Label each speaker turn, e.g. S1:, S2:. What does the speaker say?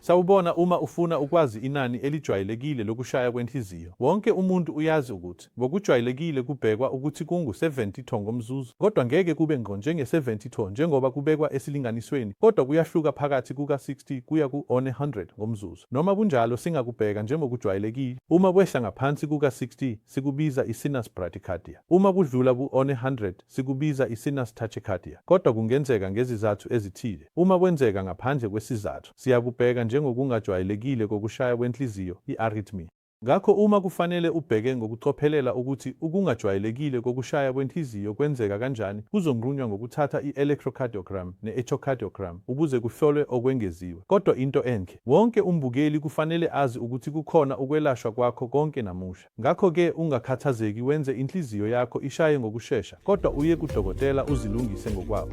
S1: Sawubona, uma ufuna ukwazi inani elijwayelekile lokushaya kwenhliziyo, wonke umuntu uyazi ukuthi ngokujwayelekile kubhekwa ukuthi kungu-72 ngomzuzu, kodwa ngeke kube ngqo njenge-72 njengoba kubekwa esilinganisweni, kodwa kuyahluka phakathi kuka-60 kuya ku-100 ngomzuzu. Noma kunjalo singakubheka njengokujwayelekile. Uma kwehla ngaphansi kuka-60 sikubiza i-sinus bradycardia. Uma kudlula ku-100 sikubiza i-sinus tachycardia, kodwa kungenzeka ngezizathu ezithile. Uma kwenzeka ngaphandle kwesizathu, siyakubheka njengokungajwayelekile kokushaya kwenhliziyo, i-arrhythmia. Ngakho uma kufanele ubheke ngokucophelela ukuthi ukungajwayelekile kokushaya kwenhliziyo kwenzeka kanjani, kuzonqunywa ngokuthatha i-electrocardiogram ne-echocardiogram ukuze kuhlolwe okwengeziwe. Kodwa into enhle, wonke umbukeli kufanele azi ukuthi kukhona ukwelashwa kwakho konke namuhla. Ngakho-ke ungakhathazeki wenze inhliziyo yakho ishaye ngokushesha, kodwa uye kudokotela uzilungise ngokwakho.